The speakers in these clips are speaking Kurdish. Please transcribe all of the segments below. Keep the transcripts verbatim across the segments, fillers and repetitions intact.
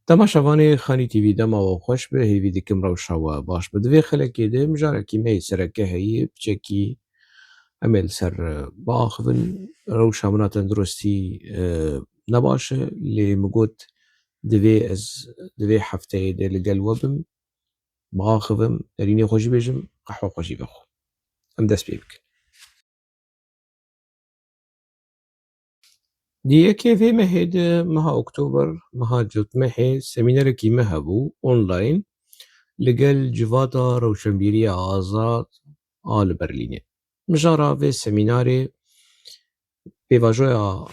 Temaşevanê Xanî T V, dema we xweş be, hêvî dikim rewşa we baş be. Di vê xelekê de mijarekî me yê sereke heye, piçekî em ê li ser, e, biaxivin. Rewşa min a tenduristî, e, ne baş e, lê min got, divê ez di vê hefteyê de li gel we bim, biaxivim, nerînê xwe jî bêjim, qehwa xwe jî vexwe. Em dest pê bikin. Di yekê vê mehê de, meha Oktober, meha cotmehê, semînerekî me hebû, online, li gel Civata Rewşenbîriya Azad a li Berlînê. Mijara vê semînarê pêvajoya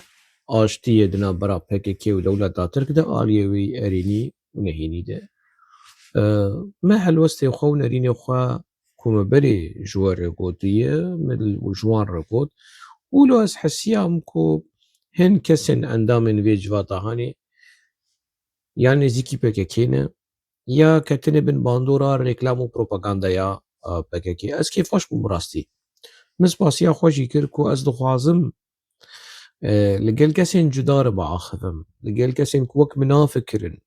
aştiyê di navbera P K K û dewleta Tirk de aliyê wî erênî û nehênî de. E, me helwestê xwe û nerînê xwe ku me berê ji we re gotiye, me li ji wan re got. Wilo ez hesiyam ku hin kesên endamên vê civata hanê, ya nêzîkî P K K ne, ya ketine bin bandora reklam û propagandaya, a, P K K. Ez kêfxweş bûm rastî. Min spasiya xwe jî kir ku ez dixwazim, e, li gel kesên cuda re biaxivim, li gel kesên ku wek min nafikirin.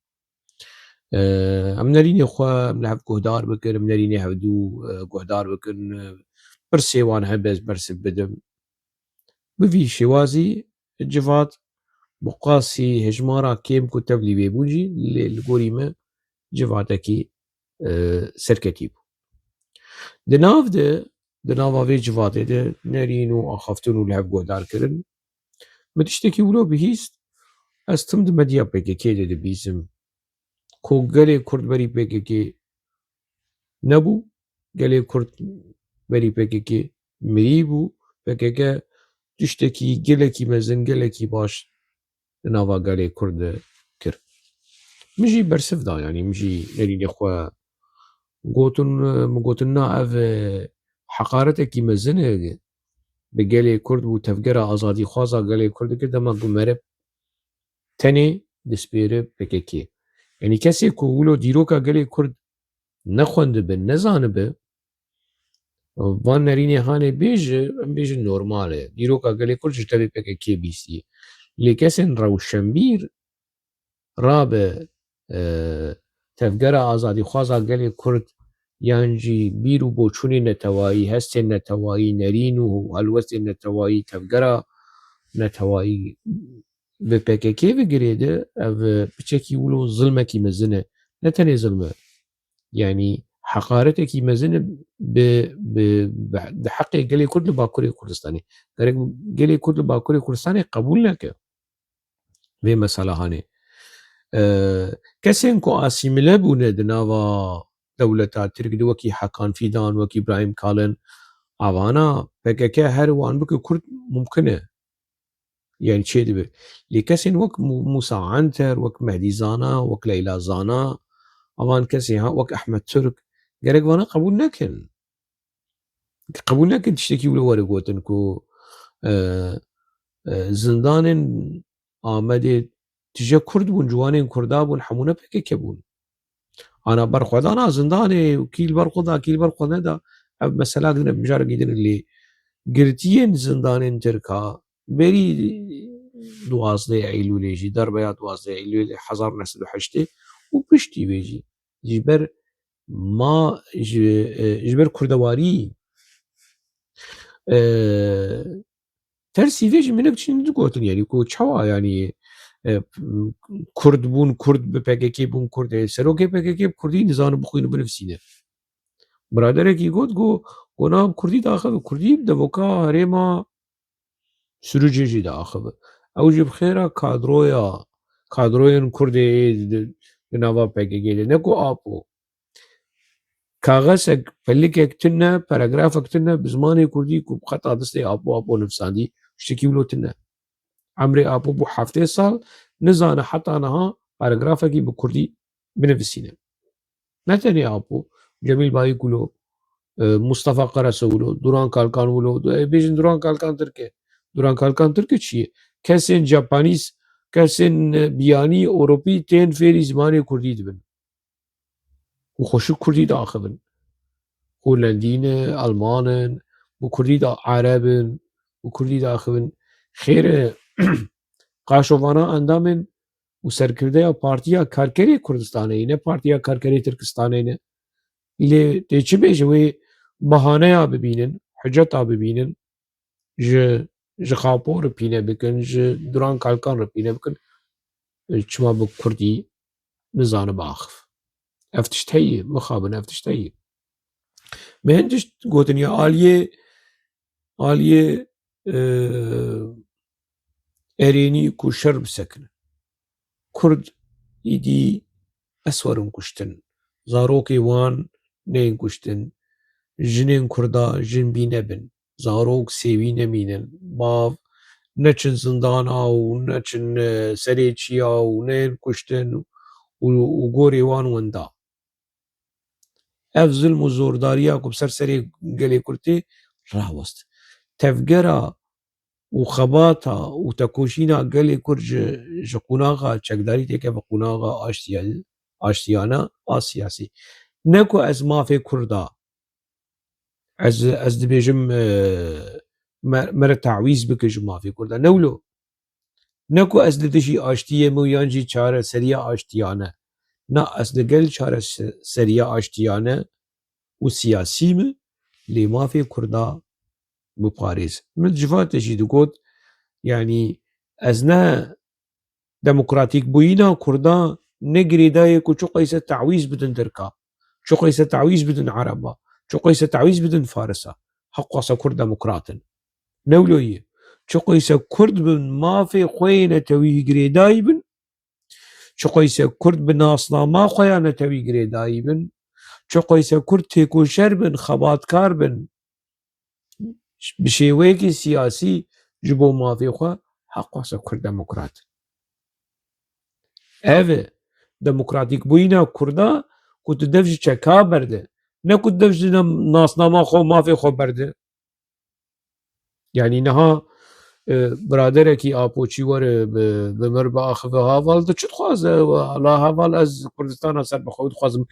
E, em nerînê xwe, em li hev guhdar bikin, em nerînê hevdû, e, guhdar bikin, e, pirsê wan hebe ez bersiv bidim. Bi vî şêwazî civat bi qasî hejmara kêm ku tevlî wê bûn jî lê li gorî me civatekî, e, serketî bû. Di nav de, di nava vê civatê de nerîn û axaftin û li hev guhdar kirin, min tiştekî wilo bihîst, ez tim di medya P K K de dibîsim ku gelê Kurd berî P K K nebû, gelê Kurd berî P K K mirî bû, P K K tiştekî gelekî mezin, gelekî baş di nava gelê Kurd de kir. Min jî bersiv da, yanî min jî nerînê xwe gotin, min gotin, na, ev, e, heqaretekî mezin e bi gelê Kurd û tevgera azadîxwaza gelê Kurd dikir, dema ku meriv tenê dispêre P K K. Yanî kesê ku wilo dîroka gelê Kurd nexwendibe, nezanibe, van nerînê hanê bêje, em bêjin normal e. Dîroka gelê Kurd ji tevê P K K bîstiye. Lê kesên rewşenbîr rabe, e, tevgera azadîxwaza gelê Kurd yan jî bîr û boçûnên netewayî, hestên netewayî, nerîn û helwestên netewayî, tevgera netewayî bi P K K ve girêde, ev piçekî wilo zilmekî mezin e. Ne tenê zilm e. Yanî heqaretekî mezin e bi, bi, bi, di heqê gelê Kurd li Bakurê Kurdistanê. Gerek gelê Kurd li Bakurê Kurdistanê qebûl neke vê meselehanê. E, kesên ku asîmile bûne di nava dewleta Tirk de, wekî Hakan Fidan, wekî Îbrahîm Kalin, avana P K K her wan bike Kurd mumkin e. Yanî çêdibe. Lê kesên wek Mû-, Mûsa Anter, wek Mehdî Zana, wek Leyla Zana, avan kesê ha, wek Ehmed Turk, gerek vana qebûl nekin. Qebûl nekin tiştekî wilo were gotin ku, e, e, zindanên Amedê tije Kurd bûn, ciwanên Kurda bûn, hemûne P K K bûn. Ana berxwedana zindanê û kî li ber xwe da, kî li ber xwe neda, ev mesela din e, mijarekî din e, lê girtiyên zindanên Tirka berî duwazdeh Eylûlê jî, derbeya duwazdeh Eylûlê hezar û neh sed û heştê û piştî wê jî ji ber ma, ji, e, ji ber kurdewarî, e, tersî vê jî minik çin digotin, yanî ku çawa, yanî, e, Kurd bûn, Kurd bi P K K bûn, Kurd, e, serokê P K K bi Kurdî nizane bixwîne binivîsîne. Biraderekî got ku, ku na bi Kurdî daxive, Kurdî bi devoka herêma Sirûcê jî diaxive. Ew jî bi xêra kadroya, kadroyên Kurdê di, di nava P K K de, ne ku Apo. Kaxezek, pelikek tune, paragrafek tune bi zimanê Kurdî ku bi xeta destê Apo, Apo nivîsandî, tiştekî wilo tune. Emrê Apo bû heftê sal, nizane heta niha paragrafekî bi Kurdî binivîsîne. Ne tenê Apo, Cemîl Bayik wilo, e, Mustafa Karaso wilo, Duran Kalkan wilo, du-, ê bêjin Duran Kalkan Tirk e. Duran Kalkan Tirk e çi ye? Kesên Japanîz, kesên, e, biyanî, Ewropî tên fêrî zimanê Kurdî dibin. Û xweşik Kurdî diaxivin. Holendî ne, Alman in, bi Kurdî de Ereb in, bi Kurdî diaxivin. Xêr e, qaşovana endamên û serkirdeya Partiya Karkerê Kurdistanê ye, ne Partiya Karkerê Tirkistanê ne. Lê tê çi bêje, wê bahaneya bibînin, hiceta bibînin, ji, ji Xapo re pîne bikin, ji Duran Kalkan re pîne bikin, çima bi kurdî nizanibe axif. Ev tişt heye, mixabin ev tişt heye. Me hin tişt gotin ya aliyê, aliyê, e, erênî ku şer bisekine. Kurd îdî eswerin kuştin. Zarokê wan neyên kuştin. Jinên Kurda jin bî nebin. Zarok sêwî nemînin. Bav neçin zindana û neçin, e, serê çiya û neyên kuştin û, û gorê wan winda. Ev zilm û zordariya ku bi ser serê gelê Kurd tê rawest. Tevgera û xebata û tekoşîna gelê Kurd ji, ji qonaxa çekdarî têke bi qonaxa aştiya-, aştiyane a siyasî. Ne ku ez mafê Kurda, ez, ez dibêjim, e, me, me re tawîz bike ji mafê Kurda. Ne wilo. Ne ku ez li dijî aştiyê me û yan jî çareseriya aştiyane. Na, ez li gel çareseriya aştiyane û siyasî me, lê mafê Kurda biparêz. Min civatê jî digot, yanî ez ne demokratîk bûyîna Kurda ne girêdayê ku çiqayse tawîz bidin Tirka, çiqayse tawîz bidin Ereba, çiqayse tawîz bidin Farisa. Heqwasa Kurd demokrat in. Ne wilo ye. Çiqayse Kurd bin mafê xwe yê netewî girêdayî bin, çiqayse Kurd bi nasnama xwe ya netewî girêdayî bin, çiqayse Kurd têkoşer bin, xebatkar bin, bi şêweyekî siyasî ji bo mafê xwe, heqwasa Kurd demokrat. Ev e demokratîkbûyîna Kurda ku tu dev ji çeka berde, ne ku tu dev ji nam-, nasnama xwe û mafê xwe berde. Yanî niha, e, biraderekî Apoçî were bi, bi mir biaxive, heval tu çi dixwaze? Wela heval ez Kurdistana serbixwe dixwazim.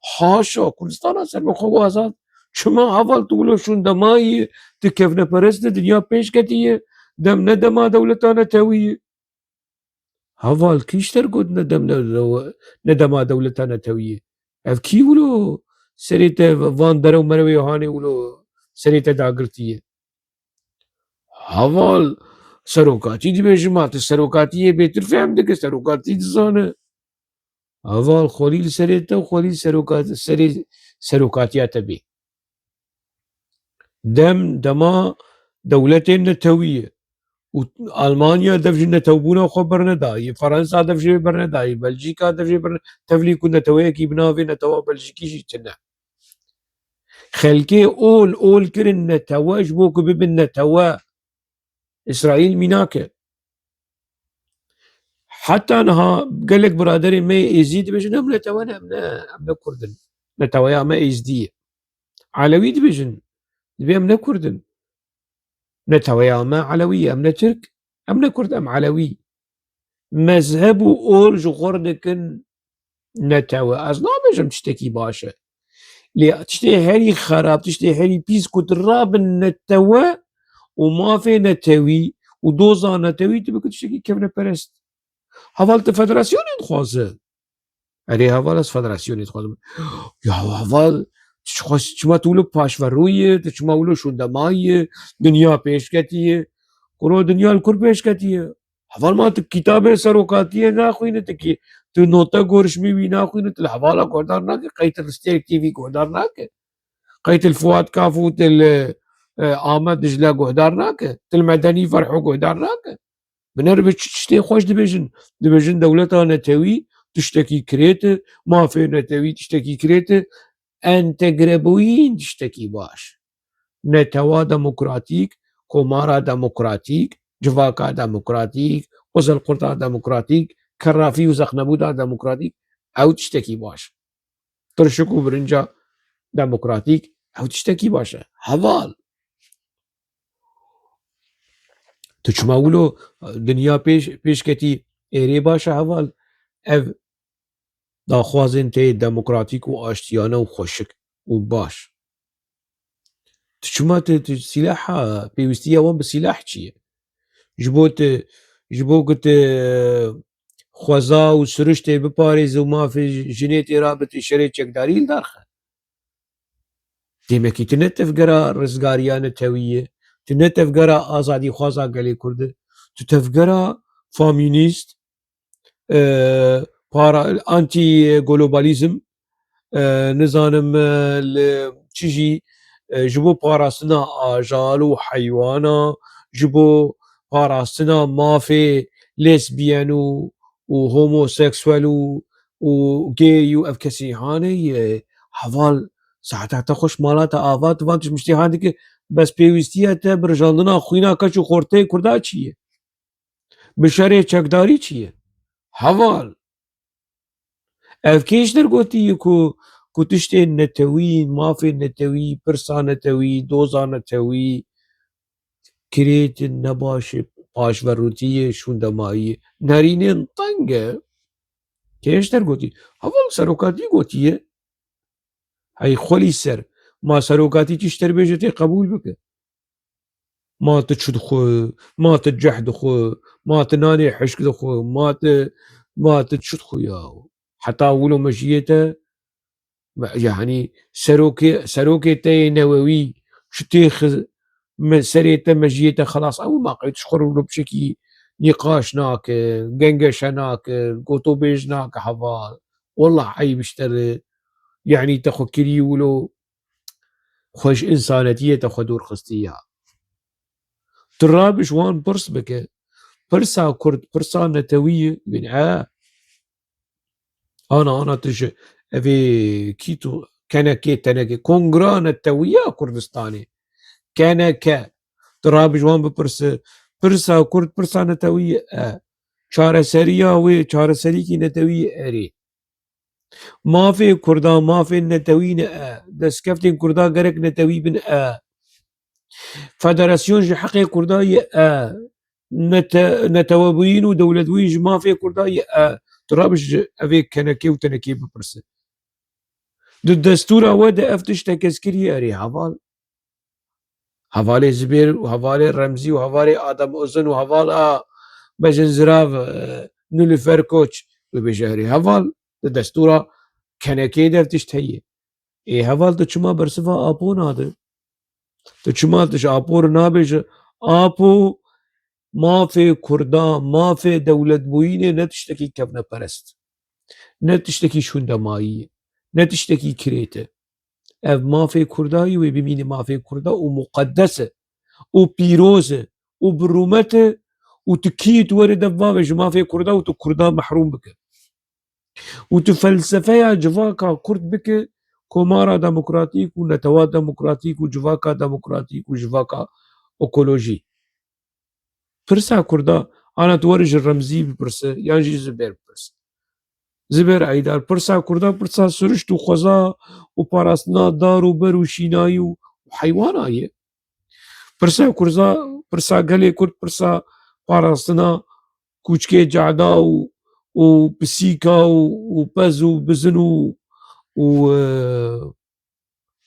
Haşa, Kurdistana serbixwe û azad. Çima heval tu wilo şûndemayî, tu kevneperest e, dinya pêş ketiye, dem ne dema dewleta netewî ye. Heval kî ji te re got ne dem ne, ne dema dewleta netewî ye? Ev kî wilo serê te van derew merewê hanê wilo serê te dagirtiye? Heval serokatî dibêjim, ma tu serokatiyê bêtir fehm dike, serokatî dizane. Heval xwelî li serê te û xwelî serokat-, serê serokatiya te bê. Dem, dema dewletên netewî ye û Almanya dev ji netewbûna xwe bernedayî, Fransa dev jê bernedayî, Belcîka dev jê berne-, tevlî ku neteweyekî bi navê netewa Belcîkî jî tune. Xelkê ol, ol kirin netewe ji bo ku bibin netewe. Îsraîl mînak e. Heta niha gelek biraderên me yê Êzî dibêjin, em netewe ne, em ne, em ne Kurd in. Neteweya me Êzdî ye. Elewî dibêjin, dibê em ne Kurd in. Neteweya me Elewî ye, em ne Tirk, em ne Kurd, em Elewî. Mezheb û ol ji xwe re dikin netewe. Ez nabêjim tiştekî baş e. Lê tiştê herî xerab, tiştê herî pîs ku tu rabin netewe û mafê netewî û doza netewî tu bike tiştekî kevneperest. Heval tu federasyonê dixwaze. Erê heval ez federasyonê dixwazim. Ya heval, tu çi xwest, çima tu wilo paşverû yî, tu çima wilo şûndemayî yî, dinya pêş ketiye. Kuro dinya li kur pêş ketiye? Heval ma tu kitabê serokatiyê naxwîne, tu ki, tu nota gorişmê wî naxwîne, tu li hevala guhdar nake, qey tu li Stêrk T V guhdar nake. Qey tu li Fuat Kaf û tu li, e, Amed Dicle guhdar nake, tu li Medenî Ferho guhdar nake. Binêre bi çi tiştê xweş dibêjin. Dibêjin dewleta netewî tiştekî kirêt e, mafê netewî tiştekî kirêt e, entegrebûyîn tiştekî baş. Netewa demokratîk, komara demokratîk, civaka demokratîk, qizelqurta demokratîk, kerrafî û zexnebûna demokratîk, ew tiştekî baş. Tirşik û birinca demokratîk, ew tiştekî baş e. Heval. Tu çima wilo dinya pêş, pêş ketî, êrê baş e heval. Ev daxwazên te yê demokratîk û aştiyane û xweşik û baş. Tu çima tu, tu sîlaha, pêwîstiya wan bi sîlah çi ye? Ji bo tu, ji bo ku tu xweza û siriştê biparêze û mafê jinê tê rabitî, şerê çekdarî li dar xe. Demekî tu ne tevgera rizgariya netewî ye, tu ne tevgera azadîxwaza gelê Kurd e, tu tevgera famînîst, e, para, antî-globalîzm, e, nizanim, e, li çi jî, e, ji bo parastina ajal û heywana, ji bo parastina mafê lesbiyen û, û homoseksuel û, û gay û ev kesî hanê ye. Heval, saeta te xweş, mala te ava, tu van tişt miştî han dike, bes pêwîstiya te bi rijandina xwîna keç û xorteyê Kurda çi ye? Bi şerê çekdarî çi ye? Heval. Ev kê ji dergotiye ku, ku tiştên netewî, mafên netewî, pirsa netewî, doza netewî, kirêtin nebaş e, paşverûtî ye, şûndemayî ye. Nerînên teng e. Kê ji dergotî? Heval serokatî gotiye. Hey xwelî ser. Ma serokatî tişt te bêje tê qebûl bike. Ma tu çi dixwe, ma tu ceh dixwe, ma tu nanê hişk dixwe, ma tu, ma tu çi dixwe ya? Heta wilo mejiyê te, me-, yanî serokê, serokê te yê newewî çi têxi me-, serê te, mejiyê te xelas, ew ma qey tu ji xwe re wilo pişekî nîqaş nake, gengeşe nake, gotobêj nake heval. Wallah eyb ji te re. Yanî te xwe kirî wilo xwe ji însanetiyê te xwe dûr xistî ya. Tu rabe ji wan pirs bike. Pirsa Kurd, pirsa netewî ye. Dibên, e, ana, ana tu ji evê kî tu kenekê tenekê. Kongra Netewiya Kurdistanê. K N K. Tu rabe ji wan bipirse. Pirsa Kurd, pirsa netewî ye. E. Çareseriya wê, çareserîkî netewî ye. Erê. Mafê Kurda, mafên netewî ne e. Destkeftên Kurda gerek netewî bin e. Federasyon ji heqê Kurda ye e. Nete-, netewebûyîn û dewletbûyîn ji mafê Kurda ye e. Tu rabe ji evê kenekê û tenekê bipirse. Di destûra we de ev tişt tekez kiriye, erê heval. Hevalê Zibêr û hevalê Remzî û hevalê Adem Uzun û hevala bejin zirav, e, Nilüfer Koç, wê bêje, erê heval, di destûra kenekê de ev tişt heye. Ê heval, tu çima bersiva Apo nade? Tu çima tu ji Apo re nabêje? Apo mafê Kurda, mafê dewletbûyînê ne tiştekî kevneperest, ne tiştekî şûndemayî ye, ne tiştekî kirêt e. Ev mafê Kurda yî, wê bimîne mafê Kurda û muqedes e û pîroz e û bi rûmet e û tu kî tu were dev bavê ji mafê Kurda û tu Kurda mehrûm bike. Û tu felsefeya civaka Kurd bike, komara demokratîk û netewa demokratîk û civaka demokratîk û civaka ekolojî. Pirsa Kurda, ana tu were ji Remzî bipirse, yan jî Zibêr bipirse. Zibêr Eydar, pirsa Kurda, pirsa sirişt û xweza û parastina dar û ber û şînayî û heywana ye. Pirsa Kurda, pirsa gelê Kurd, pirsa parastina kûçkê cada û, û pisîka û, û pez û bizin û, û, e,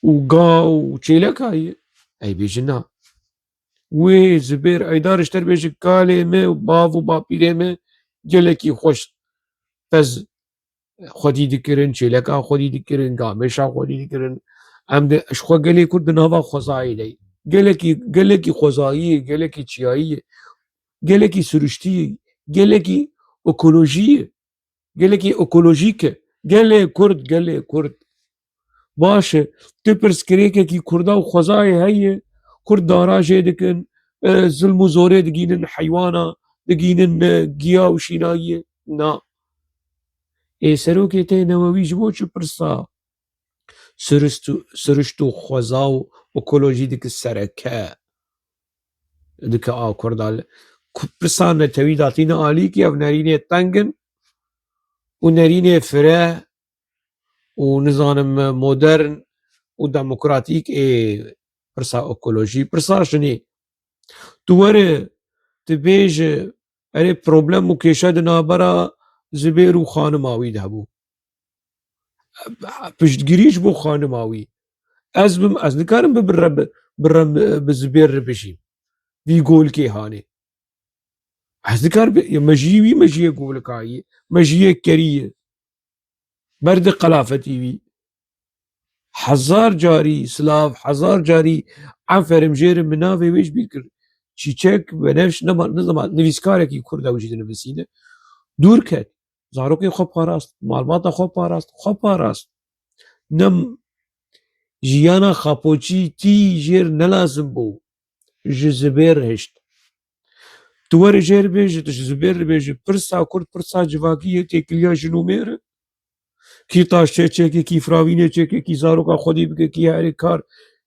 û ga û çêleka ye. Ey bêjin na. Wê Zibêr Eydar ji te re bêje, kalê me, bav û bapîrê me gelekî xweş pez xwedî dikirin, çêleka xwedî dikirin, gamêşa xwedî dikirin. Em de, ji xwe gelê Kurd di nava xwezayê de ye. Gelekî, gelekî xwezayî ye, gelekî çiyayî ye, gelekî siriştî ye, gelekî ekolojî ye, gelekî ekolojîk e. Gelê Kurd, gelê Kurd. Baş e, tu pirs kirêkekî Kurda û xwezayê heye, Kurd dara jê dikin, e, zilm û zorê digînin heywana, digînin, e, giya û şînayiyê. Na. Ê serokê te yê newewî ji bo çi pirsa sirist û, sirişt û xweza û ekolojî dike sereke? Dike a Kurda li, ku pirsa netewî datîne alîkî, ev nerînê teng in û nerînê fire û nizanim modern û demokratîk ê pirsa ekolojî, pirsa jinê. Tu were, tu bêje, erê problem û kêşe di navbera Zibêr û xanima wî de hebû. Piştgirî ji bo xanima wî. Ez bim, ez nikarim bi, bi re, bi, bi re, bi Zibêr re bijîm. Vî golkê hanê. Ez dikar bi-, ya mejiyê wî mejiyê golikayî, mejiyê kerî ye. Berde qelafetî wî. Hezar carî silav, hezar carî eferim jêrim min navê wê ji bîr kir. Çîçek, Benevş, nema, ne zaman nivîskarekî Kurd ew jî dinivîsîne. Dûr ket. Zarokê xwe parast, malbata xwe parast, xwe parast. Nem jiyana xapoçî tî jêr nelazim bû. Ji Zibêr hişt. Tu were jêr bêjî, tu ji Zibêr bêjî, pirsa Kurd, pirsa civakî yê têkiliya jin û mêr e. Kî taş çê çêke, kî firavînê çêke, kî zaroka xwedî bike, kî herê kar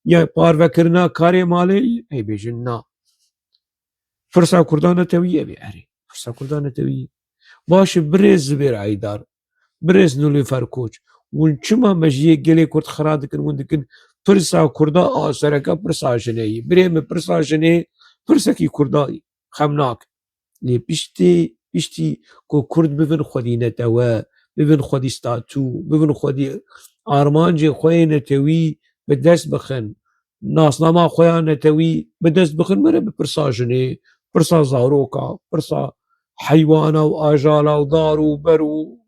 ya parvekirina karê malê, ey bêjin na. Pirsa Kurdan netewî ev ê, erê. Pirsa Kurdan netewî. Baş e, birêz Zibêr Eydar, birêz Nilûfer Koç. Hûn çima mejiyê gelê Kurd xira dikin, hûn dikin pirsa Kurda a sereke pirsa jinê yî. Birê min pirsa jinê, pirsekî Kurda xemnak. Lê piştî, piştî ku Kurd bibin xwedî netewe, bibin xwedî statû, bibin xwedî armancê xwe yê netewî bi dest bixin, nasnama xwe ya netewî bi dest bixin, mere bi pirsa jinê, pirsa zaroka, pirsa heywana û ajala û dar û ber û,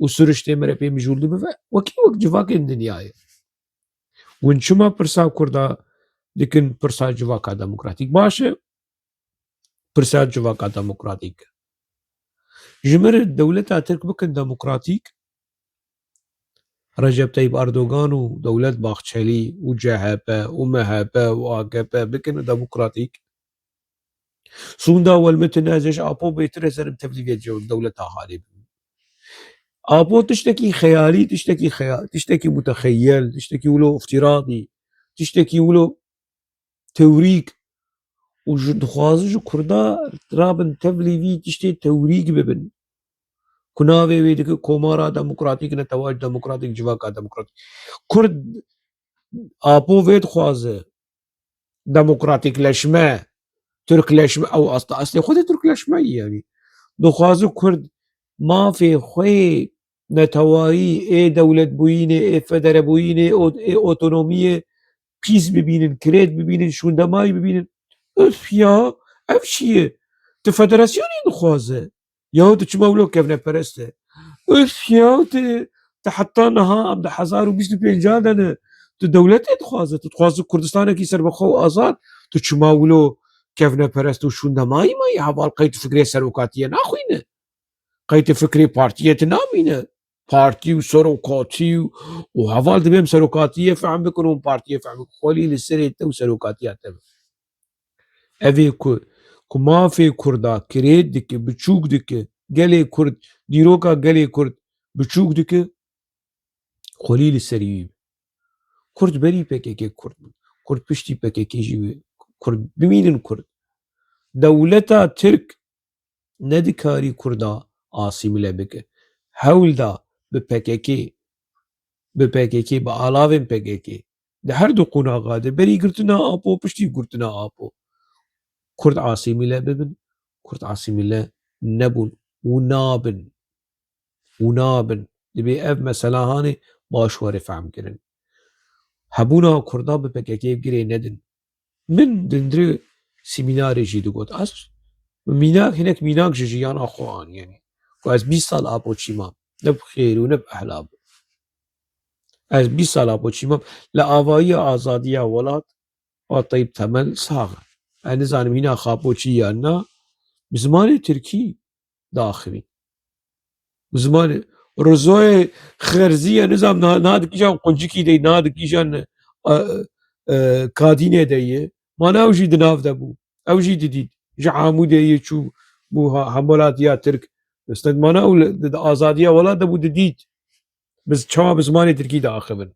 û siriştê mere pê mijûl dibe. Wekî wek civakên dinyayê. Hûn çima pirsa Kurda dikin pirsa civaka demokratîk? Baş e, pirsa civaka demokratîk. Ji mir dewleta Tirk bikin demokratîk, Recep Tayyip Erdogan û Dewlet Bahçelî û C H P û M H P û A K P bikin demokratîk. Sûnda welmitin ez ji Apo bêtir ez erim tevlî vê dew-, dewleta halê bim. Apo tiştekî xeyalî, tiştekî xeya-, tiştekî mutexeyel, tiştekî wilo îftîradî, tiştekî wilo teorîk û ji dixwaze ji Kurda rabin tevlî vî tiştê teorîk bibin. Ku navê wê dike Komara Demokratîk, Netewa Demokratîk, Civaka Demokratîk. Kurd Apo vê dixwaze demokratîkleşme, Tirkleşme, ew asta eslê xwe de Tirkleşme ye, yanî. Dixwaze Kurd mafê xwe yê netewayî, ê dewletbûyînê, ê federebûyînê, ê ot-, ê otonomiyê pîs bibînin, kirêt bibînin, şûndemayî bibînin. Üf ya, ev çi ye? Tu federasyonê dixwaze. Yahu tu çima wilo kevneperest e? Üf ya, tu, tu heta niha em di hezar û bîst û pênc de ne. Tu dewletê dixwaze, tu dixwaze Kurdistanekî serbixwe û azad. Tu çima wilo kevneperest û şûndemayî mayî? Heval qey tu fikrê serokatiyê naxwîne? Qey tu fikrê partiyê tu namîne? Partî û serokatî û, û heval dibêm serokatiyê fehm bikin û partiyê fehm bikin. Xwelî li serê te û serokatiya te be. Ev ê ku, ku mafê Kurda kirêt dike, biçûk dike, gelê Kurd, dîroka gelê Kurd biçûk dike, xwelî li serî wî be. Kurd berî P K K Kurd bûn. Kurd piştî P K K jî wê. Kurd bimînin Kurd. Dewleta Tirk nedikarî Kurda asîmîle bike. Hewl da bi P K K, bi P K K, bi alavên P K K, di her du qonaxa de, berî girtina Apo, piştî girtina Apo, Kurd asîmîle bibin, Kurd asîmîle nebûn û nabin. Û nabin. Dibê ev mesela hanê baş were fehmkirin. Hebûna Kurda bi P K K girê nedin. Min dindirê semînarê jî digot. Ez mînak, hinek mînak ji jiyana xwe an, yanî. Ku ez bîst sal Apo çî mam. Ne bi xêr û ne bi ehla bû. Ez bîst sal Apo çî mam. Li avayiya azadiya welat, a Tayyip Temel sax e. Ez nizanim hîna Apo çî yan na, bi zimanê tirkî diaxivîn. Bi zimanê Rizoyê Xerzî ye, nizam na-, na dikîjan quncikî dey, na dikîjan, e, e, kadînê dey ye. Mana ew jî di nav de bû. Ew jî didît. Ji Amûdê yê çû bû ha-, hemwelatiya Tirk. Stedmana ew li, di, di azadiya welat de bû didît. Bi z-, çawa bi zimanê tirkî diaxivin?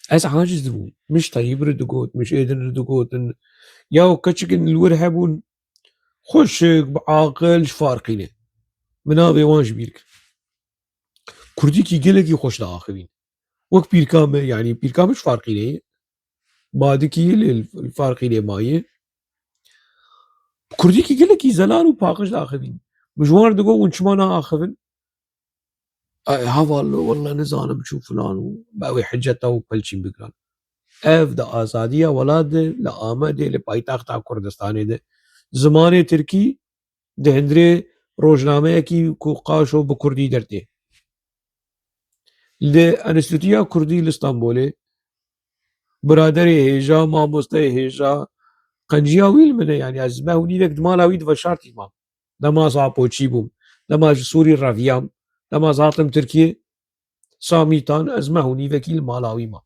Ez aciz dibûm. Min ji Tayyîb re digot, min ji êdin re digotin. Ya keçikên li wir hebûn, xweşik, bi aqil, ji Farqînê. Min navê wan ji bîr kir. Kurdîkî gelekî xweş diaxivîn. Wek pîrka me, yanî pîrka min ji Farqînê ye. Badikî ye, lê li Farqînê maye. Kurdîkî gelekî zelal û paqij diaxivîn. Min ji wan re digot, hûn çima naaxivin? Ay, heval, welle nizanim çû filan û bi ew ê hiceta û pelçîn bigiran. Ev di azadiya welat de, li Amedê, li paytexta Kurdistanê de zimanê tirkî di hundirê rojnameyekî ku qaşo bi kurdî dertê. Li Enstîtuya Kurdî li Stenbolê biraderê hêja, mamosteyê hêja, qenciya wî li min e, yanî ez meh û nîvek di mala wî di veşartî mam. Dema ez Apoçî bûm, dema ji Sûrî reviyam, dema ez hatim Tirkiyê, Samîtan, ez meh û nîvekî li mala wî mam.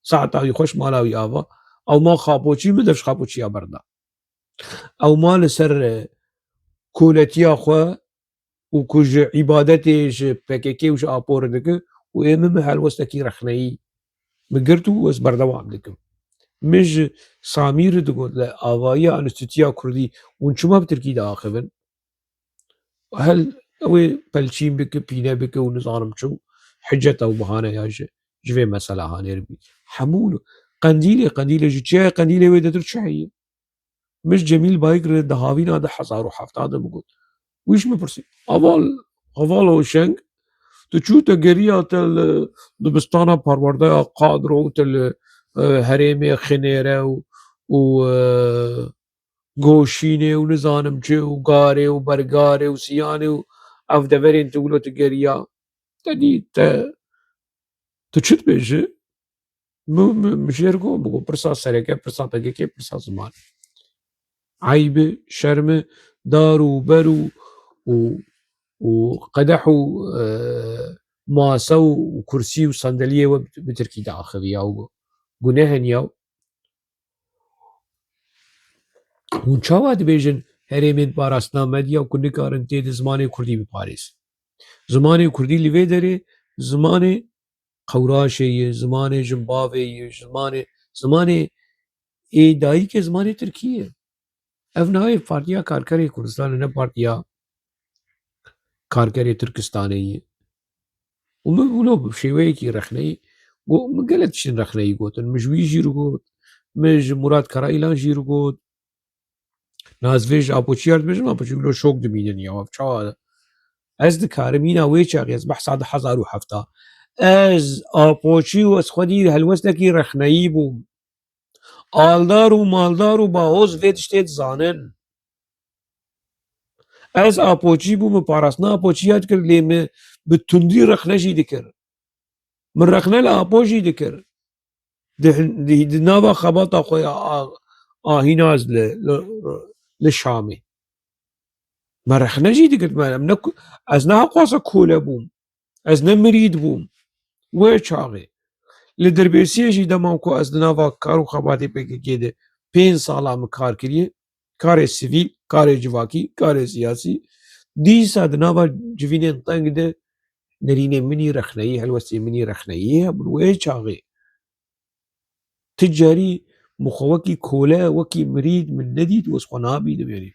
Saeta wî xweş mala wî ava. Ew ma Xapoçî, min dev ji Xapoçiya berda. Ew ma li ser, e, koletiya xwe û ku ji îbadetê ji P K K û ji Apo re dike û ê min, min helwestekî rexneyî min girt û ez berdewam dikim. Min ji Samî re digot, li avayiya Enstîtuya Kurdî, hûn çima bi tirkî diaxivin? Hel ew ê pelçîn bike, pîne bike û nizanim çi û hiceta û bahaneya ji, ji vê mesela hanê re bî. Hemû Qendîlê, Qendîlê ji çiyayê Qendîlê wê detir çi heye? Min ji Cemîl Bayik re di havîna du hezar û hevdeh de bigot. Wî ji min pirsî, heval, heval Hoşeng, tu çû te geriya te li dibistana parwerdeya Qadro û te li, e, herêmê Xinêre û, û, e, Goşînê û nizanim çi û Garê û Bergarê û Siyanê û ev deverên tu wilo tu geriya. Te dî, te, tu çi dibêjî? Min, min, min jê re got, bigot, pirsa sereke, pirsa P K K, pirsa ziman. Eyb e, şerm e, dar û ber û, û, û qedeh û, e, mase û, û kursî û sendeliyê we bi, bi tirkî diaxiviya û guneh in ya. Hûn çawa dibêjin herêmên parastina medya ku nikarin tê de zimanê kurdî biparêzin? Zimanê kurdî li vê derê zimanê qewraşê ye, zimanê jinbavê ye, zimanê, zimanê ê dayikê zimanê tirkî ye. Ev nayê Partiya Karkerê Kurdistanê, ne Partiya Karkerê Tirkistanê ye. Û min wilo bi şêweyekî rexneyî got, min gelek tiştên rexneyî gotin. Min ji wî jî re got, min ji Murat Karayilan jî re got. Na ez vê ji Apoçiya re dibêjim, Apoçî wilo şok dimînin ya, ev çawa? Ez dikarim îna wê çaxê, ez behsa du hezar û hevdeh. Ez Apoçî û ez xwedî helwestekî rexneyî bûm. Aldar û maldar û bahoz vê tiştê dizanin. Ez Apoçî bûm, min parastina Apoçiya dikir, lê min bi tundî rexne jî dikir. Min rexne li Apo jî dikir. Di hin-, di, di nava xebata xwe ya a-, ahîna ez li, li, li Şamê. Me rexne jî dikir, me, em ne ku-, ez ne heqwasa kole bûm. Ez ne mirîd bûm. Wê çaxê. Li Dirbêsiyê jî dema ku ez di nava kar û xebatê P K K de pênc sala min kar kiriye, karê sivîl, karê civakî, karê siyasî, dîsa di nava civînên teng de nerînê min î rexneyî, helwestê min î rexneyî hebûn wê çaxê. Ti carî min xwe wekî kole, wekî mirîd min nedît û ez xwe nabînim, yanî.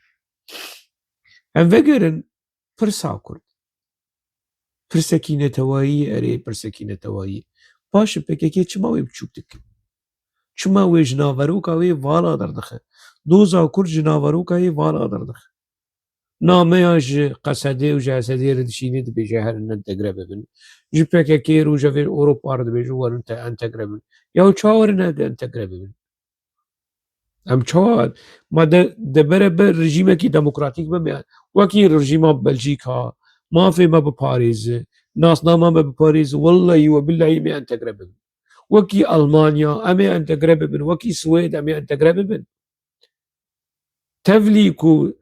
Em vegerin pirsa Kurd. Pirsekî netewayî, erê, pirsekî netewayî. Baş e, P K K çima wê biçûk dikin? Çima wê ji naveroka wê vala derdixe? Doza Kurd ji naveroka wê vala derdixe. Nameya ji Qesedê û ji Esedê re dişîne, dibêje herin entegre bibin. Ji P K K re û ji vê Ewropa re dibêje werin te entegre bibin. Ya çawa werin entegre bibin? Em çawa, ma de, de bere ber rejîmekî demokratîk be me, wekî rejîma Belcîka, mafê me biparêze, nasnama me biparêze, wellehî we billehî me entegre bibin. Wekî Almanya, em ê entegre bibin, wekî Swêd, em ê entegre bibin. Tevlî ku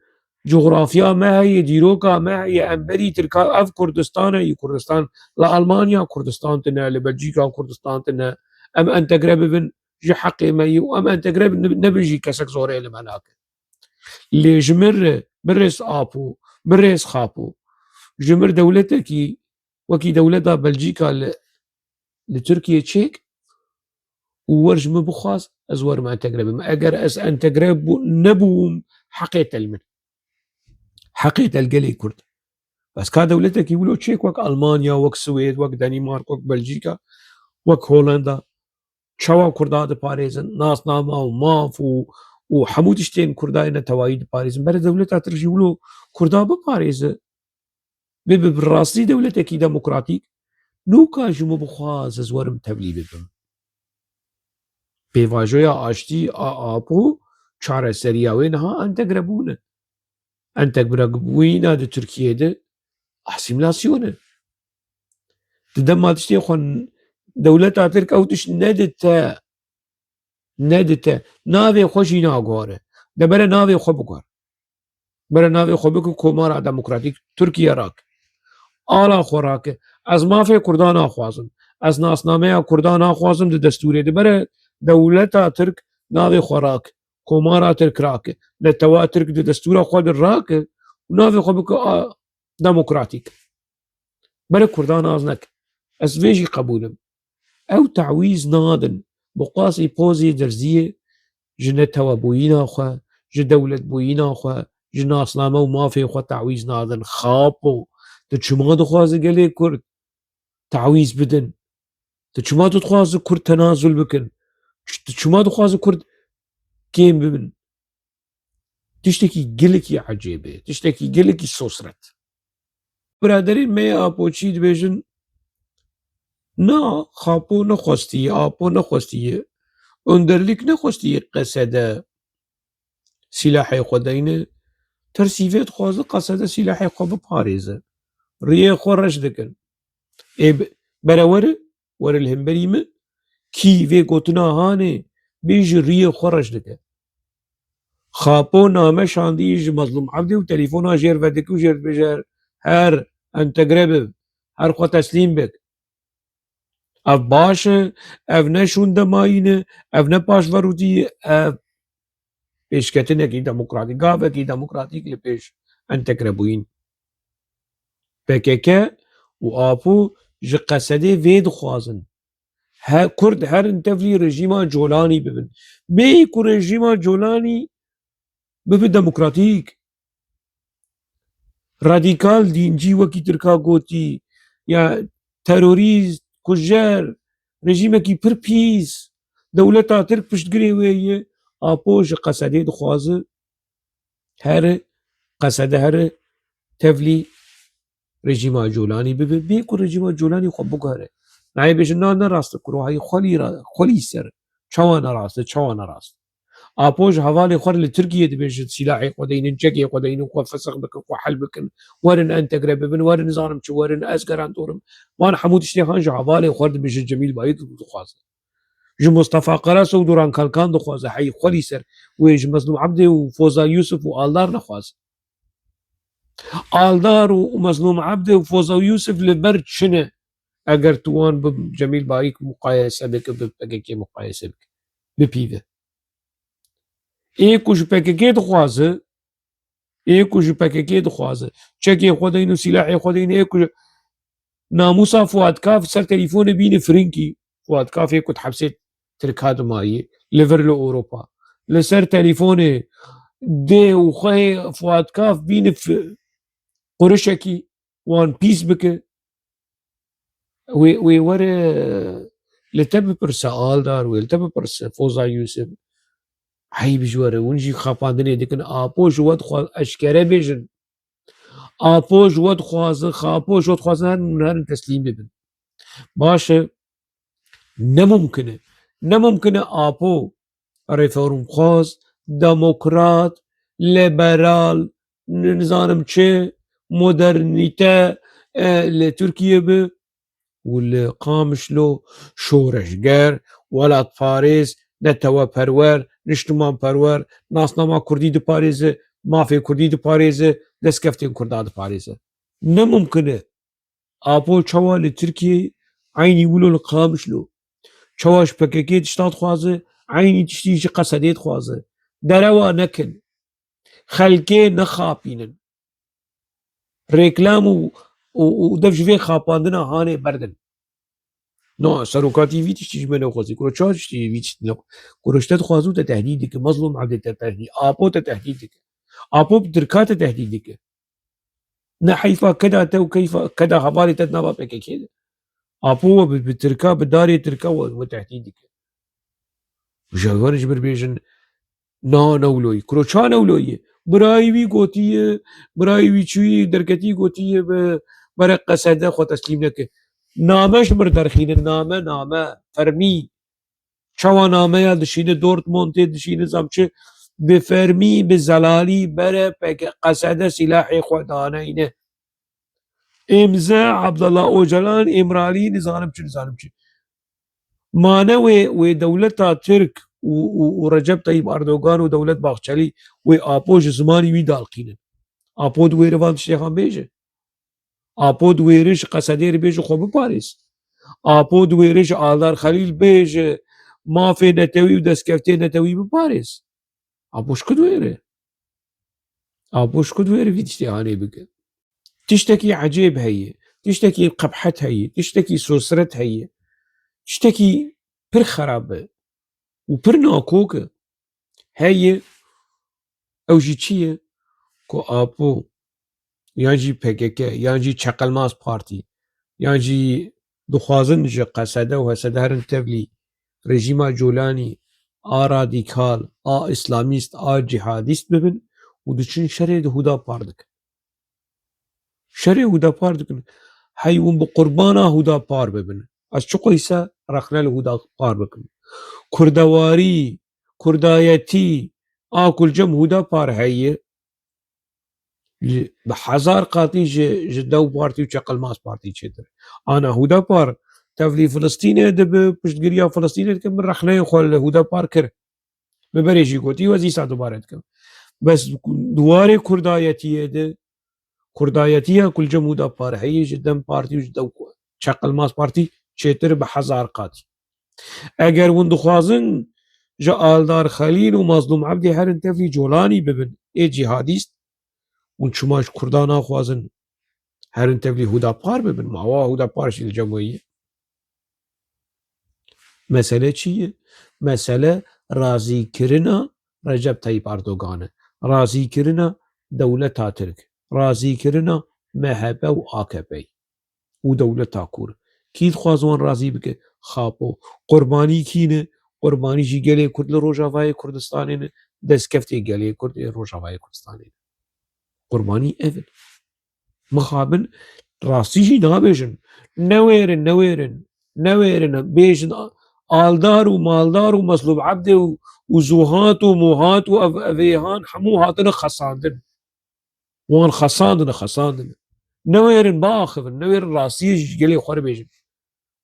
cografya me heye, dîroka me heye, em berî Tirka, ev Kurdistan e, Kurdistan li Almanya Kurdistan tine, li Belcîka Kurdistan tine, em entegre bibin ji heqê me yî û em entegre bin, nebin jî kesek zorê li me nake. Lê ji min re, birêz Apo, birêz Xapo, ji min dewletekî wekî dewleta Belcîka li, li Tirkiyê çêk û wer ji min bixwaz, ez werim entegre bim. Eger ez entegre bû-, nebûm, heqê te li min. Heqê te li gelê Kurd. Bes ka dewletekî wilo çêk wek Almanya, wek Swêd, wek Danîmark, wek Belcîka, wek Holanda, çawa Kurda diparêzin, nasnama û maf û, û hemû tiştên Kurda yê netewayî diparêzin. Bere dewleta Tirk jî wilo Kurda biparêze. Bibe bi rastî dewletekî demokratîk, nûka ji min bixwaz ez werim tevlî bibim. Pêvajoya aştî a Apo çareseriya wê niha entegrebûn e. Entegrebûyîna di Tirkiyê de asîmîlasyon e. Di dema tiştê xwe n-, dewleta Tirk ew tişt nedite, nedite. Navê xwe jî nagore. De bere navê xwe bigor. Bere navê xwe bike Komara Demokratîk Tirkiye rake. Ala xwe rake. Ez mafê Kurda naxwazim. Ez nasnameya Kurda naxwazim di destûrê de. Bere dewleta Tirk navê xwe rake. Komara Tirk rake. Netewa Tirk di destûra xwe de rake û navê xwe bike a, demokratîk. Bere Kurdan az neke. Ez vê jî qebûl im. Ew tawîz nadin. Bi qasî pozê derziyê ji netewebûyîna xwe, ji dewletbûyîna xwe, ji nasname û mafê xwe tawîz nadin. Xapo, tu çima dixwaze gelê Kurd tawîz bidin? Tu çima tu dixwaze Kurd tenazul bikin? Tu çima dixwaze Kurd kêm bibin? Tiştekî gelekî ecêb e, tiştekî gelekî sosret. Biraderên me yê Apoçî dibêjin, na, Xapo nexwestiye, Apo nexwestiye, Önderlik nexwestiye Qesede silahê xwe deyne, tersî vê dixwaze Qesede silahê xwe biparêze. Riyê xwe reş dikin. Ê bi-, bere were, were li hemberî min, kî vê gotina hanê bêjî riyê xwe reş dike. Xapo name şandî ji Mezlûm Ebdî û telefona jêr vedike û jêr dibêje, her entegre bib, her xwe teslîm bik. Ev baş e, ev ne şûndemayî ne, ev ne paşverûtî ye, ev pêşketinekî demokratîk, gavekî demokratîk li pêş entegrebûyîn. P K K û Apo ji Qesedê vê dixwazin. He, Kurd herin tevlî rejîma Colanî bibin. Bêyî ku rejîma Colanî bibe demokratîk. Radîkal dîncî wekî Tirka gotî, ya terorîst, kujer, rejîmekî pir pîs, dewleta Tirk piştgirê wê ye, Apo ji Qesedê dixwaze here, Qesede here tevlî rejîma Colanî bibe, bê ku rejîma Colanî xwe biguhere. Nayê bêjin, na, ne rast e, kuro heyî xwelî ra-, xwelî ser, çawa ne rast e, çawa ne rast e. Apo ji hevalê xwe re li Tirkiyê dibêjin, sîlahê xwe deynin, çekê xwe deynin, xwe fesix bikin, xwe hel bikin, werin entegre bibin, werin nizanim çi, werin ez garantor im. Wan hemû tiştê han ji hevalê xwe re dibêjin, Cemîl Bayik dixwaze. Ji Mustafa Karaso û Duran Kalkan dixwaze, heyî xwelî ser, wê ji Mezlûm Ebdê û Foza Yusuf û Aldar nexwaze. Aldar û Mezlûm Ebdê û Foza Yusuf li ber çi ne? Eger tu wan bi Cemîl Bayik muqayese bike, bi P K K muqayese bike, bipîve. Ê ku ji P K K dixwaze, ê ku ji P K K dixwaze, çekê xwe deyin û sîlahê xwe deyin, ê ku ji namûsa Fuat Kaf ser telîfonê bîne firinkî, Fuat Kafê ku di hepsê Tirka de mayî, li vir li Ewropa. Li ser telîfonê dê û xwehê Fuat Kaf bîne fi-, qurişekî wan pîs bike. Wê, wê were li te bipirse Aldar, wê li te bipirse Foza Yusuf. Eyb ji we re, hûn jî xapandinê dikin. Apo ji we dixwaz eşkere bêjin. Apo ji we dixwazin, Xapo ji we dixwazin, herin, herin teslîm bibin. Baş e. Ne mumkin e. Ne mumkin e Apo reformxwaz, demokrat, liberal, n-, nizanim çi, modernîte, e, li Tirkiye bi û li Qamişlo şoreşger, welatparêz, neteweperwer, niştimanperwer, nasnama Kurdî diparêze, mafê Kurdî diparêze, destkeftên Kurda diparêze. Ne mumkin e. Apo çawa li Tirkiyê eynî wilo li Qamişlo. Çawa ji P K K tişta dixwaze, eynî tiştî ji Qesedê dixwaze. Derewa nekin. Xelkê nexapînin. Reklam û, û, û dev ji vê xapandina hanê berdin. No, serokatî vî tiştî ji me nexwazî. Kuro çawa tiştî vî tiştî ne-, Kuro ji te dixwaze û te tehdîd dike. Mezlûm Ebdê te tehdîd, Apo te tehdîd dike. Apo bi Tirka te tehdîd dike. Ne heyfa keda te û keyfa, keda hevalê te di nava P K K de. Apo we bi, bi Tirka, bi darê Tirka we, we tehdîd dike. Ji hevalê ji bir bêjin, na, ne wilo yî. Kuro ça ne wilo yî? Birayê wî gotiye, birayê wî çûyî, derketî gotiye bi, bere Qesede xwe teslîm neke. Name ji mir derxînin, name, name, fermî. Çawa nameya dişîne Dortmundê, dişîne zamçi, bi fermî, bi zelalî bere peke qesede sîlahê xwe daneyne. Êmze, Abdullah Ocalan, Îmralî, nizanim çi, nizanim çi. Mane wê, wê dewleta Tirk û, û, û Recep Tayyip Erdogan û Dewlet Bahçelî wê Apo ji zimanî wî dalqînin. Apo diwêre van tiştê xan bêje. Apo diwêre ji qesedê re bêje xwe biparêz. Apo diwêre ji Aldar Xelîl bêje mafê netewî û destkeftê netewî biparêz. Apo ji ku diwêre? Apo ji ku diwêre vî tiştê hanê bike? Tiştekî ecêb heye, tiştekî qebhet heye, tiştekî sosret heye, tiştekî pir xerab e û pir nakok e. Heye, ew jî çi ye? Ku Apo, yan jî P K K, yan jî Çeqelmaz Partî, yan jî dixwazin ji Qesede û H S D herin tevlî rejîma Colanî a radîkal, a îslamîst, a cîhadîst bibin û diçin şerê di Hudapar dikin. Şerê Hudapar dikin. Hey hûn bi qurbana Hudapar bibin. Ez çiqo îse rexne li Hudapar bikim. Kurdewarî, kurdayetî, a ku li cem Hudapar heye, li, bi hezar qatî ji, ji Dew Partî û Çeqelmaz Partî çêtir. Ana Hudapar tevlî Filistînê dibe, piştgiriya Filistînê dike, min rexneyê xwe li Hudapar kir. Bi berê jî gotî, ez îsa dubare dikim. Bes di warê kurdayetiyê de, kurdayetiya ku li cem Hudapar heye, ji Dem Partî û ji Dew Çeqelmaz Partî çêtir bi hezar qatî. Eger hûn dixwazin ji Aldar Xelîl û Mazlûm Ebdî herin tevlî Colanî bibin, ê cîhadîst, hûn çima ji Kurda naxwazin herin tevlî Hudapar bibin? Ma wa Hudapar jî li cem we ye. Mesele çi ye? Mesele razîkirina Recep Tayyip Erdogan e. Razîkirina dewleta Tirk. Razîkirina M H P û A K P û dewleta Kur. Kî dixwaze wan razî bike? Xapo. Qurbanî kî ne? Qurbanî jî gelê Kurd li Rojavayê Kurdistanê ne. Destkeftê gelê Kurd ê Rojavayê Kurdistanê ne. Qurbanî ev in. Mixabin rastî jî nabêjin. Newêrin, newêrin, newêrin, bêjin Aldar û Maldar û Meslûb Ebdê û, û Zuhat û Muhat û ev, evêhan hemû hatine xesandin. Wan xesandine, xesandine. Newêrin biaxivin, newêrin rastiyê jî ji gelê xwe re bêjin.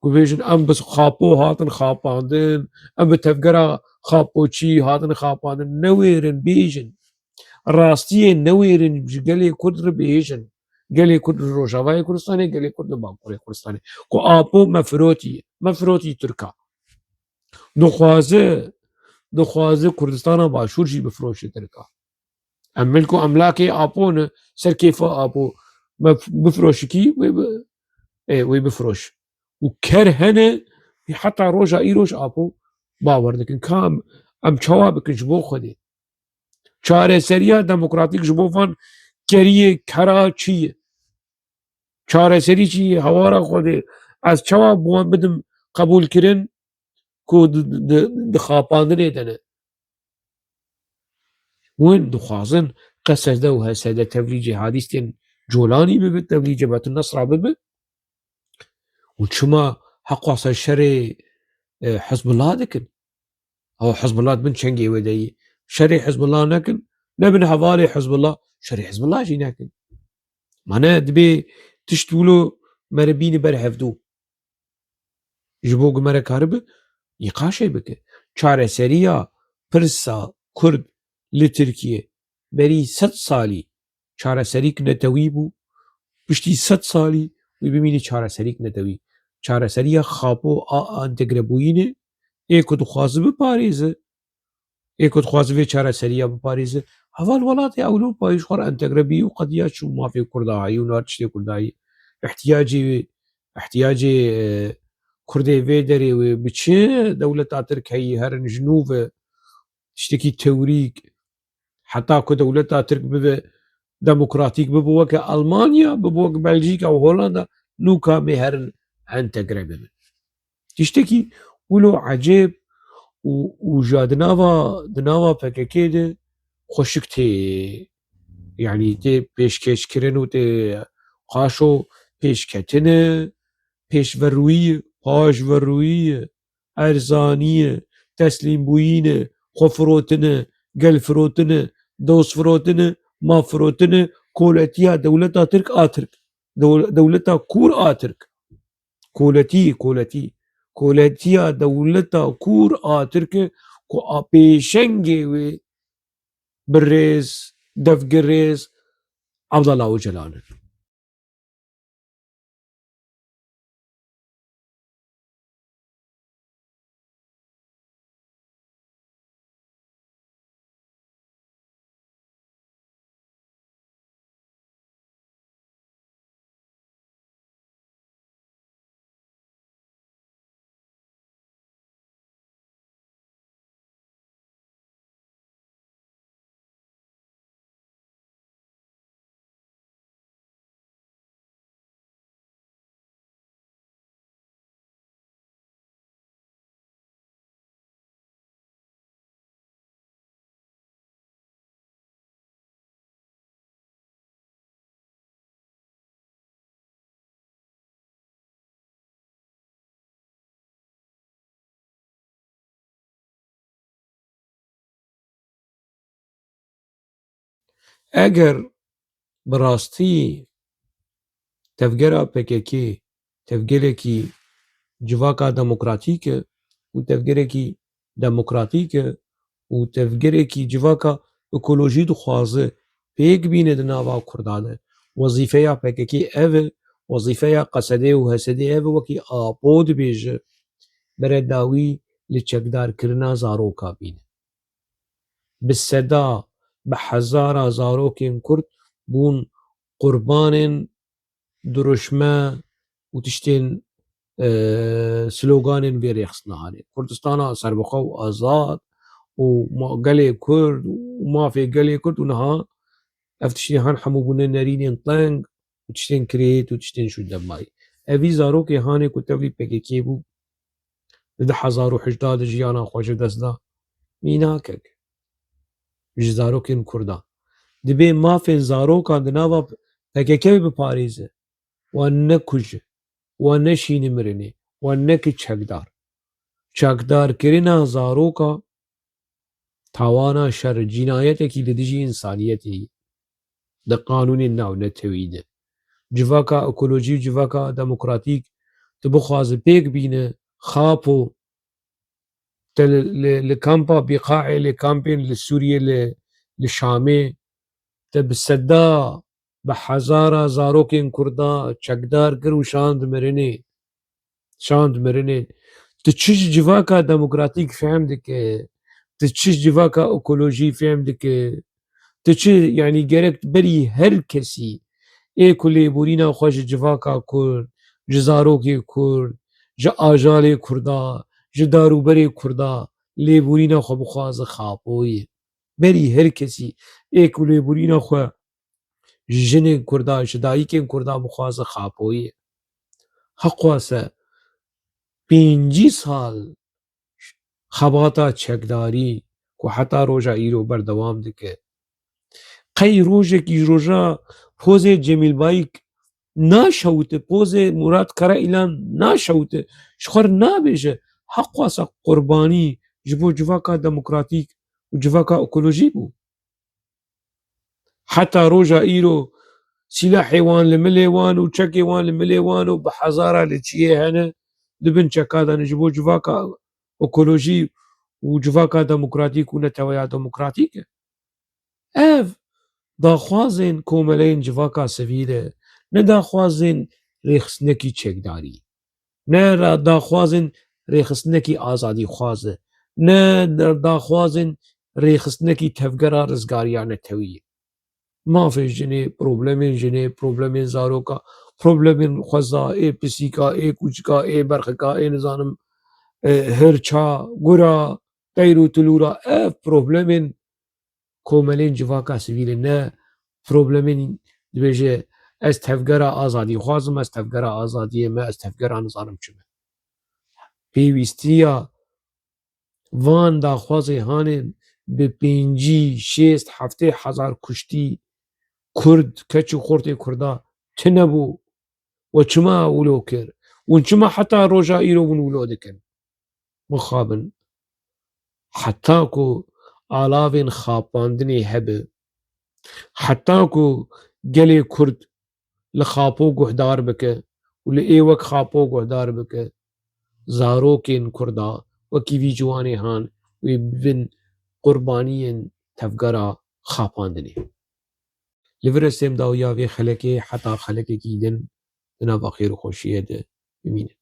Ku bêjin, em bi Xapo hatin xapandin, em bi tevgera Xapoçî hatin xapandin. Newêrin bêjin. Rastiyê newêrin ji gelê Kurd re bêjin. Gelê Kurd li Rojavayê Kurdistanê, gelê Kurd li Bakurê Kurdistanê. Ku Apo mefirotî ye. Mefirotî Tirka. Dixwaze, dixwaze Kurdistana Başûr jî bifiroşe Tirka. Em milk û emlakê Apo ne, ser kêfa Apo. Me bifroşikî, wê bi, ê, wê bifiroş. Û ker hene, heta roja îroj Apo bawer dikin. Ka em, em çawa bikin ji bo Xwedê? Çareseriya demokratîk ji bo van keriyê kera çi ye? Çareserî çi ye? Hawara Xwedê. Ez çawa bi wan bidim qebûlkirin ku di, di, di, di xapandinê de ne? Hûn dixwazin Qesede û H S D tevlî cîhadîstên Colanî bibe, tevlî Cebhetun Nesra bibe? Û çima heqwasa şerê, e, Hizbullah dikin? Ew Hizbullah bin çengê wê de yî. Şerê Hizbullah nekin, nebin hevalê Hizbullah, şerê Hizbullah jî nekin. Mane dibê tişt wilo mere bîni ber hevdû. Ji bo ku mere karibe nîqaşê bike. Çareseriya pirsa Kurd li Tirkiye berî sed salî çareserîk netewî bû. Piştî sed salî wî bimîne çareserîk netewî. Çareseriya Xapo a entegrebûyînê ê ku dixwaze biparêze, ê ku dixwaze vê çareseriya biparêze, heval welatê Ewropayê ji xwe re entegre bî û qediya çû mafê Kurda hayî û niha tiştê Kurda hayî. Îhtiyacê wê, îhtiyacê, e, Kurdê vê derê wê bi çi dewleta Tirk heyî herin ji nû ve tiştekî tewrîk, heta ku dewleta Tirk bibe demokratîk, bibe weke Almanya, bibe weke Belcîka û Holanda, nûka mê herin entegre bibin. Tiştekî wilo ecêb û, û ja di nava, di nava P K K de xweşik tê, yanî tê pêşkêşkirin û tê qaşo pêşketine, pêşverûyî, paşverûyî, erzanî ye, teslîmbûyî ne, xwefirotine, gelfirotine, dostfirotine, mafirotine, koletiya dewleta Tirk a Tirk. Dew-, dewleta Kûr a Tirk. Koletî, koletî. Koletiya dewleta Kûr a Tirk e ku a pêşengê wê birêz, devgirêz Abdullah Ocalan e. Eger bi rastî tevgera P K K tevgerekî civaka demokratîk e û tevgerekî demokratîk e û tevgerekî civaka ekolojî dixwaze pêk bîne di nava Kurdan de, wezîfeya P K K ev e, wezîfeya Qesedê û Hesedê ev e, wekî Apo dibêje, bere dawî li çekdarkirina zaroka bîne. Bi seda, bi hezara zarokên Kurd bûn qurbanên dirûşme û tiştên, e, sloganên vê rêxistina hanê. Kurdistana serbixwe û azad û ma-, gelê Kurd û mafê gelê Kurd û niha ev tiştê han hemû bûne nerînên teng û tiştên kirêt û tiştên şûndemayî. Evî zarokê hanê ku tevlî P K K bû, di du hezar û hejdeh de jiyana xwe ji dest da. Mînakek ji zarokên Kurdan. Dibê mafên zarokan di nava P K K biparêze. Wan nekuje, wan neşîne mirinê, wan neke çekdar. Çekdarkirina zaroka tawana şer, cînayetekî li dijî însaniyetê ye. Di qanûnên navnetewî de. Civaka ekolojî û civaka demokratîk tu bixwaze pêk bîne, Xapo, te li, li, li kampa Bîqaê, li kampên li Sûriyê, li, li Şamê, te bi seda, bi hezara zarokên Kurda çekdar kir û şand mirinê. Şand mirinê. Tu çi ji civaka demokratîk fehm dike? Tu çi ji civaka ekolojî fehm dike? Tu çi, yanî gerek berî her kesî ê ku lêborîna xwe ji civaka Kurd, ji zarokê Kurd, ji ajalê Kurda, ji darûberê Kurda lêborîna xwe bixwaze Xapoyê. Berî her kesî ê ku lêborîna xwe ji jinên Kurda, ji dayikên Kurda bixwaze Xapoyê. Heqwase pêncî sal xebata çekdarî ku heta roja îro berdewam dike. Qey rojekî ji roja pozê Cemîl Bayik naşewite, pozê Murat Karaîlan naşewite, ji xwe re nabêje, heqwasa qurbanî ji bo civaka demokratîk û civaka ekolojî bû. Heta roja îro sîlahê wan li milê wan û çekê wan li milê wan û bi hezara li çiyê hene, di bin çeka de ne, ji bo civaka ekolojî û civaka demokratîk û neteweya demokratîk e. Ev daxwazên komeleyên civaka sivîl e, ne daxwazên rêxistinekî çekdarî. Ne ra-, daxwazên rêxistinekî azadîxwaz e. Ne da-, daxwazên rêxistinekî tevgera rizgariya netewî ye. Mafê jinê, problemên jinê, problemên zaroka, problemên xweza, ê pisîka, ê kûçika, ê berxika, ê nizanim, e, hirça, gura, teyr û tilûra, ev problemên komelên civaka sivîl e, ne problemên dibêje, ez tevgera azadîxwaz im, ez tevgera azadiyê me, ez tevgera nizanim çi me. Pêwîstiya van daxwazê hanê bi pêncî, şêst, heftê hezar kuştî Kurd, keç û xortê Kurda tune bû. We çima wilo kir? Hûn çima heta roja îro hûn wilo dikin? Mixabin. Heta ku alavên xapandinê hebe, heta ku gelê Kurd li Xapo guhdar bike û li ê wek Xapo guhdar bike, zarokên Kurda wekî vî ciwanê han wê bibin qurbaniyên tevgera xapandinê. Li vir e sêm dawiya vê xelekê heta xelekekî din di nava xêr û xweşiyê de bimînin.